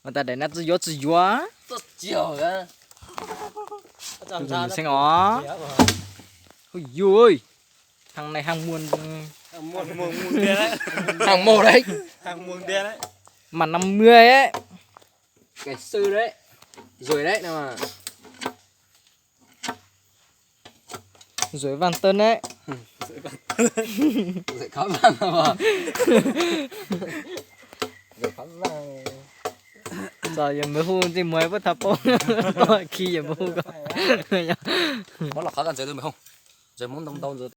Ua tas daim na tsi yuav tsi yuav. Xeeb os. Hu yuj, hav neeg hav muag, hav muag, mas nam muag, kais xwb, zuav, zuav vaj tawb ne. Txawm yog npawg hu ntsej muag puab thaum paub, khi yog npawg hu ko. Muab los qhov ko ntxawg tus npawg hu, ntxawg muab ntoo ntau ntxawg